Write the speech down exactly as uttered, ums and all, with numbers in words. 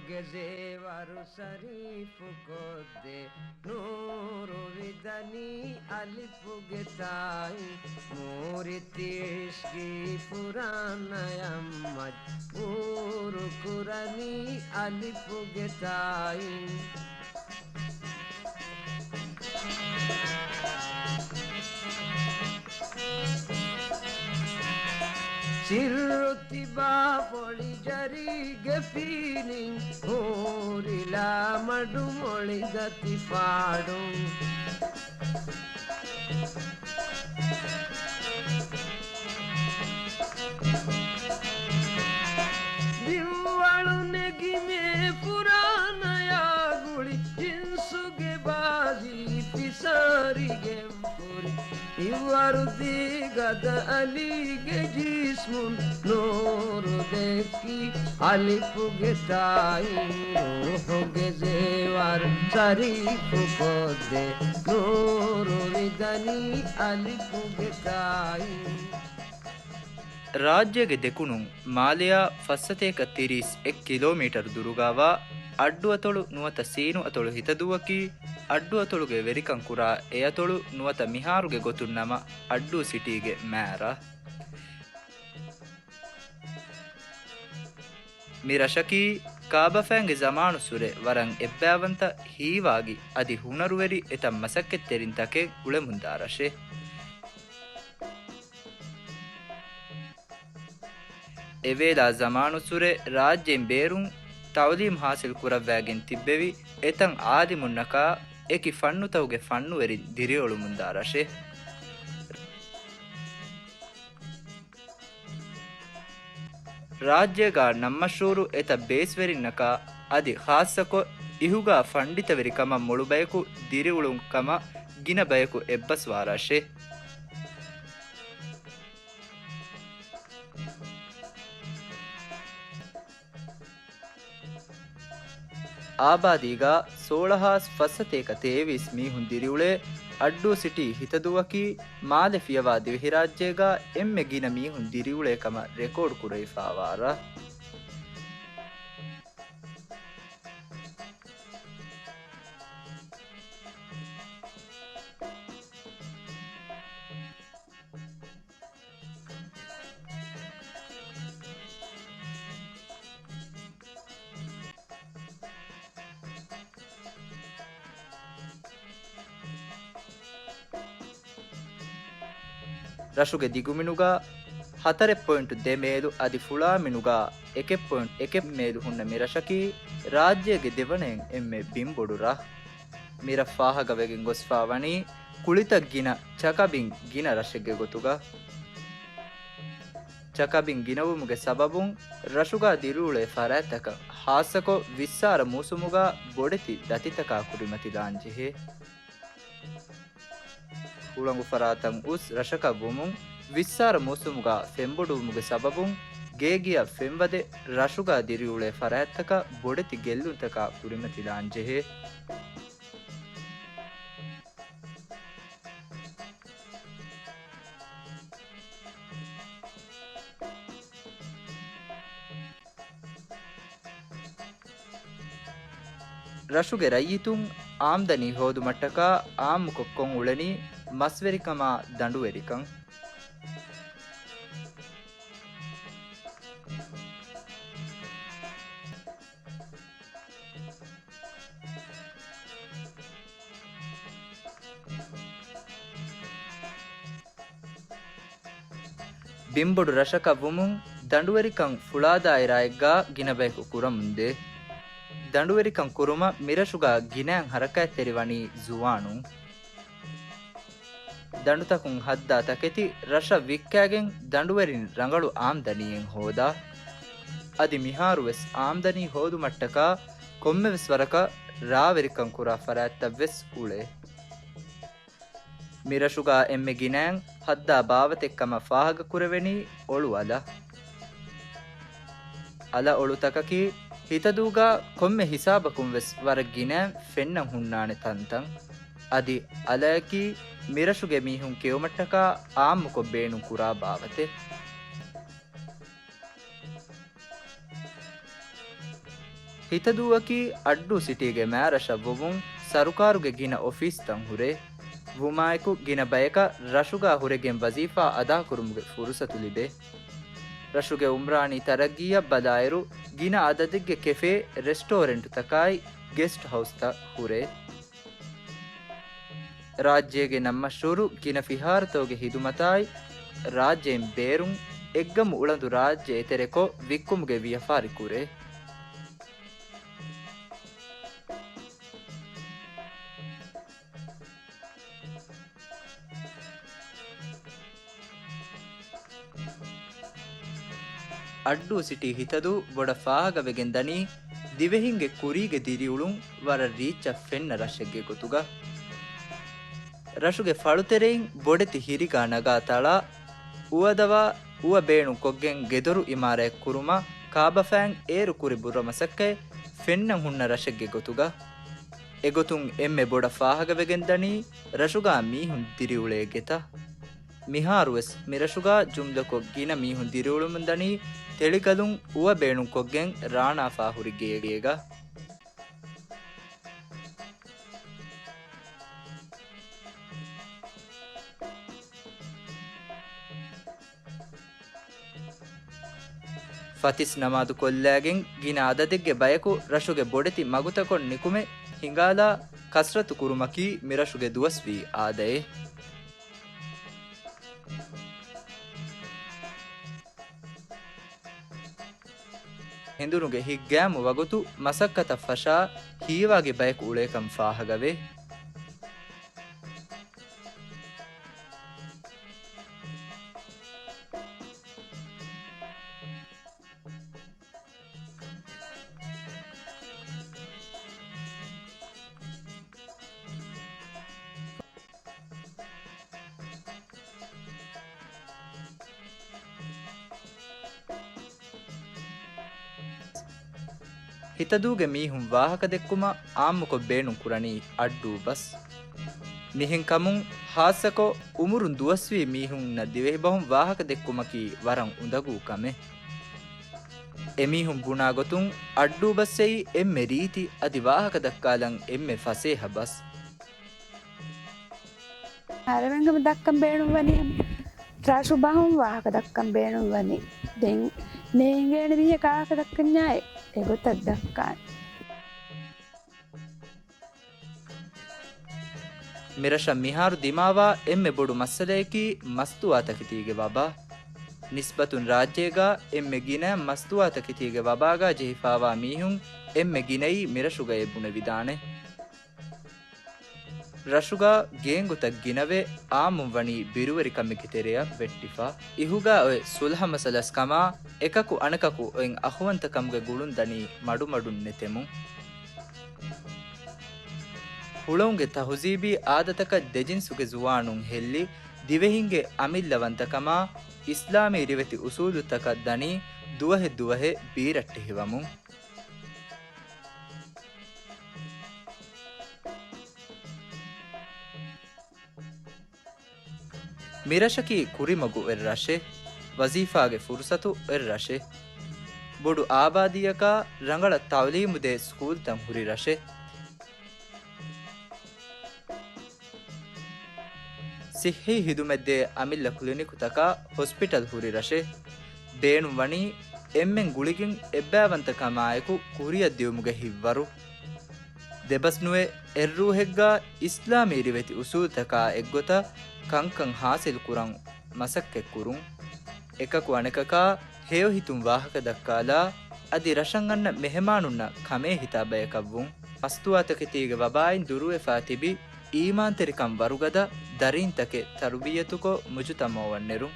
ގެ ޒޭވަރު ޝަރީފު ކޮށްދޭ، ނޫރު ވިދަނީ އަލިފުގެ ތާއިން، މޫރިތި އިޝްގީ ފުރާނަޔަށް މަޖްބޫރު ކުރަނީ އަލިފުގެ ތާއިން. ސިއްރު ތިބާ ފޮޅި ޖަރީގެ ފީނިން، ހޫރިލާ މަޑު މޮޅި ދަތި ފާޑުން. ދިއްވަޅު ނެގިމޭ ފުރާނަޔާ ގުޅި، ޖިންސުގެ ބާޒީ ފިސާރިގެން ހުރި. ހިތްވަރުދީ ގަދަ އަލީގެ ޖިސްމުން، ނޫރު ދެއްކި އަލިފުގެ ތާއިން، ރޫޙުގެ ޒޭވަރު ޝަރީފު ކޮށްދޭ، ނޫރު ވިދަނީ އަލިފުގެ ތާއިން. ރާއްޖޭގެ ދެކުނުން މާލެއާ ފައްސަތޭކަ ތިރީސް އެއް ކިލޯމީޓަރު ދުރުގާވާ އައްޑުއަތޮޅު ނުވަތަ ސީނު އަތޮޅު ހިތަދޫއަކީ، އައްޑުއަތޮޅުގެ ވެރިކަން ކުރާ އެއަތޮޅު ނުވަތަ މިހާރުގެ ގޮތުން ނަމަ އައްޑޫ ސިޓީގެ މާރަށް. މި ރަށަކީ ކާބަފައިންގެ ޒަމާނުއްސުރެ ވަރަށް އެއްބައިވަންތަ، ހީވާގި އަދި ހުނަރުވެރި އެތައް މަސައްކަތްތެރިންތަކެއް އުޅެމުންދާ ރަށެއް. އެވޭލާ ޒަމާނުއްސުރެ ރާއްޖޭން ބޭރުން ތައުލީމު ހާސިލް ކުރައްވައިގެން ތިއްބެވި އެތައް އާލިމުންނަކާ އެކި ފަންނުތަކުގެ ފަންނުވެރިން ދިރިއުޅެމުންދާ ރަށެއް. ރާއްޖޭގާ ނަންމަޝްހޫރު އެތައް ބޭސްވެރިންނަކާ އަދި ޚާއްޞަކޮށް އިހުގާ ފަންޑިތަވެރިކަމަށް މޮޅު ބަޔަކު ދިރިއުޅުން ކަމަށް ގިނަ ބަޔަކު އެއްބަސްވާ ރަށެއް. އާބާދީގާ ސޯޅަހާސް ފައްސަތޭކަ ތޭވީސް މީހުން ދިރިއުޅޭ އައްޑޫ ސިޓީ ހިތަދޫއަކީ، މާލެ ފިޔަވާ ދިވެހިރާއްޖޭގާ އެންމެ ގިނަ މީހުން ދިރިއުޅޭ ކަމަށް ރެކޯޑް ކުރެވިފާވާ ރަށް. ރަށުގެ ދިގުމިނުގާ ހަތަރެއް ޕޮއިންޓު ދެ މޭލު އަދި ފުޅާމިނުގާ އެކެއް ޕޮއިންޓު އެކެއް މޭލު ހުންނަ މިރަށަކީ، ރާއްޖޭގެ ދެވަނައިން އެންމެ ބިންބޮޑު ރަށް. މިރަށް ފާހަގަވެގެން ގޮސްފާވަނީ، ކުޅިތައް ގިނަ، ޗަކަބިން ގިނަ ރަށެއްގެ ގޮތުގަ. ޗަކަބިން ގިނަވުމުގެ ސަބަބުން، ރަށުގާ ދިރިއުޅޭ ފަރާތްތަކަށް، ހާއްސަކޮށް ވިއްސާރަ މޫސުމުގާ ބޮޑެތި ދަތިތަކާ ކުރިމަތިލާން ޖެހޭ. ހުޅަނގު ފަރާތަށް އުސް ރަށަކަށް ވުމުން، ވިއްސާރަ މޫސުމުގާ ފެންބޮޑުވުމުގެ ސަބަބުން، ގޭގެއަށް ފެންވަދެ، ރަށުގާ ދިރިއުޅޭ ފަރާތްތަކަށް ބޮޑެތި ގެއްލުންތަކާ ކުރިމަތިލާން ޖެހޭ. ރަށުގެ ރައްޔިތުން އާމްދަނީ ހޯދުމަށްޓަކާ އާއްމުކޮށް ކޮށް އުޅެނީ މަސްވެރިކަމާ ދަނޑުވެރިކަން. ބިންބޮޑު ރަށަކަށް ވުމުން، ދަނޑުވެރިކަން ފުޅާ ދާއިރާއެއްގާ ގިނަ ބަޔަކު ކުރަމުންދޭ. ދަނޑުވެރިކަން ކުރުމަށް މިރަށުގާ ގިނައިން ހަރަކާތްތެރިވަނީ ޒުވާނުން. ދަނޑުތަކުން ހައްދާ ތަކެތި ރަށަށް ވިއްކާގެން ދަނޑުވެރިން ރަނގަޅު އާމްދަނީއެއް ހޯދާ. އަދި މިހާރުވެސް އާމްދަނީ ހޯދުމަށްޓަކާ ކޮންމެވެސް ވަރަކަށް ރާވެރިކަން ކުރާ ފަރާތްތައްވެސް އުޅޭ. މިރަށުގާ އެންމެ ގިނައިން ހައްދާ ބާވަތެއްކަމަށް ފާހަގަކުރެވެނީ އޮޅު އަލަށް. އަލަށް އޮޅުތަކަކީ ހިތަދޫގާ ކޮންމެ ހިސާބަކުން ވެސް ވަރަށް ގިނައިން ފެންނަން ހުންނާނެ ތަންތަން. އަދި އަލައަކީ މިރަށުގެ މީހުން ކެއުމަށްޓަކާ އާއްމުކޮށް ބޭނުން ކުރާ ބާވަތެއް. ހިތަދޫއަކީ އައްޑޫ ސިޓީގެ މާރަށަށް ވުމުން ސަރުކާރުގެ ގިނަ އޮފީސްތައް ހުރޭ. ވުމާއެކު ގިނަ ބަޔަކަށް ރަށުގާ ހުރެގެން ވަޒީފާ އަދާކުރުމުގެ ފުރުސަތު ލިބޭ. ރަށުގެ އުމްރާނީ ތަރައްގީއަށް ބަލާއިރު، ގިނަ އަދަދެއްގެ ކެފޭ، ރެސްޓޯރެންޓުތަކާއި ގެސްޓް ހައުސްތައް ހުރޭ. ރާއްޖޭގެ ނަން މަޝްހޫރު ގިނަ ފިހާރަތަކުގެ ހިދުމަތާއި، ރާއްޖެއިން ބޭރުން އެއްގަމު އުޅަނދު ރާއްޖެ އެތެރެކޮށް ވިއްކުމުގެ ވިޔަފާރި ކުރޭ. އައްޑޫ ސިޓީ ހިތަދޫ ބޮޑަށް ފާހަގަވެގެން ދަނީ، ދިވެހިންގެ ކުރީގެ ދިރިއުޅުން ވަރަށް ރީއްޗަށް ފެންނަ ރަށެއްގެ ގޮތުގަ. ރަށުގެ ފަޅުތެރެއިން ބޮޑެތި ހިރިގާ ނަގާ ތަޅާ އުވަދަވާ، އުވަ ބޭނުންކޮށްގެން ގެދޮރު އިމާރާތް ކުރުމަށް ކާބަފައިން އޭރު ކުރި ބުރަ މަސައްކަތް ފެންނަން ހުންނަ ރަށެއްގެ ގޮތުގަ. އެގޮތުން އެންމެ ބޮޑަށް ފާހަގަވެގެން ދަނީ ރަށުގާ މީހުން ދިރިއުޅޭ ގެތައް. މިހާރުވެސް މިރަށުގާ ޖުމްލަކޮށް ގިނަ މީހުން ދިރިއުޅެމުން ދަނީ ތެޅިގަލުން އުވަ ބޭނުންކޮށްގެން ރާނާފާ ހުރި ގޭގަ. ފަތިސް ނަމާދު ކޮށްލައިގެން ގިނަ އަދަދެއްގެ ބަޔަކު ރަށުގެ ބޮޑެތި މަގުތަކުން ނިކުމެ ހިނގާލާ ކަސްރަތު ކުރުމަކީ މިރަށުގެ ދުވަސްވީ އާދައެއް. ހެނދުނުގެ ހިތްގައިމު ވަގުތު މަސައްކަތަށް ފަށާ ހީވާގި ބަޔަކު އުޅޭކަން ފާހަގަވޭ. ހިތަދޫގެ މީހުން ވާހަކަދެއްކުމަށް އާއްމުކޮށް ބޭނުން ކުރަނީ އައްޑޫ ބަސް. މިހެންކަމުން ހާއްސަކޮށް އުމުރުން ދުވަސްވީ މީހުންނަށް ދިވެހިބަހުން ވާހަކަދެއްކުމަކީ ވަރަށް އުނދަގޫ ކަމެއް. އެމީހުން ބުނާ ގޮތުން އައްޑޫ ބަސްއެއީ އެންމެ ރީތި އަދި ވާހަކަ ދައްކާލަން އެންމެ ފަސޭހަ ބަސް. އަހަރެމެންގެ ދައްކަން ބޭނުންވަނީ ރަށު ބަހުން ވާހަކަ ދައްކަން ބޭނުންވަނީ. ދެން ނޭނގޭނެ މީހަކަށް ވާހަކަ ދައްކަންޏާއި އެގޮތަށް ދައްކާނެ. މިރަށަށް މިހާރު ދިމާވާ އެންމެ ބޮޑު މައްސަލަޔަކީ މަސްތުވާތަކެތީގެ ވަބާ. ނިސްބަތުން ރާއްޖޭގާ އެންމެ ގިނަ މަސްތުވާތަކެތީގެ ވަބާގާ ޖެހިފާވާ މީހުން އެންމެ ގިނައީ މިރަށުގައޭ ބުނެވިދާނެ. ރަށުގާ ގޭންގުތައް ގިނަވެ، އާއްމުން ވަނީ ބިރުވެރިކަމެއްގެ ތެރެއަށް ވެއްޓިފަ. އިހުގާ އޮތް ސުލްހަ މަސަލަސް ކަމާ، އެކަކު އަނެކަކު އޮތް އަޚުވަންތަކަމުގެ ގުޅުން ދަނީ މަޑުމަޑުން ނެތެމުން. ހުޅަނގުގެ ތަހުޒީބީ އާދަތަކަށް ދެޖިންސުގެ ޒުވާނުން ހެއްލި، ދިވެހިންގެ އަމިއްލަވަންތަކަމާ، އިސްލާމީ ރިވެތި އުސޫލުތަކަށް ދަނީ ދުވަހެއްދުވަހެއް ބީރައްޓެހިވަމުން. މިރަށަކީ ކުރިމަގު އޮތް ރަށެއް، ވަޒީފާގެ ފުރުސަތު އޮތް ރަށެއް، ބޮޑު އާބާދީއަކާ ރަނގަޅަށް ތައުލީމުދޭ ސްކޫލްތައް ހުރި ރަށެއް، ސިއްހީ ހިދުމަތްދޭ އަމިއްލަ ކްލިނިކުތަކާ ހޮސްޕިޓަލް ހުރި ރަށެއް. ބޭނުންވަނީ އެންމެން ގުޅިގެން އެއްބައިވަންތަކަމާއެކު ކުރިއަށް ދިއުމުގެ ހިތްވަރު. ދެބަސްނުވެ އެއްރޫހެއްގާ އިސްލާމީ ރިވެތި އުސޫލުތަކާ އެއްގޮތަށް ކަންކަން ހާސިލްކުރަން މަސައްކަތްކުރުން. އެކަކު އަނެކަކާ ހެޔޮހިތުން ވާހަކަ ދައްކާލާ، އަދި ރަށަށް އަންނަ މެހެމާނުންނަށް ކަމޭ ހިތާ ބަޔަކަށްވުން. މަސްތުވާތަކެތީގެ ވަބާއިން ދުރުވެފާ ތިބި، އީމާންތެރިކަން ވަރުގަދަ ދަރީންތަކެއް ތަރުބިއްޔަތުކޮށް މުޖުތަމަޢުއަށް ނެރުން.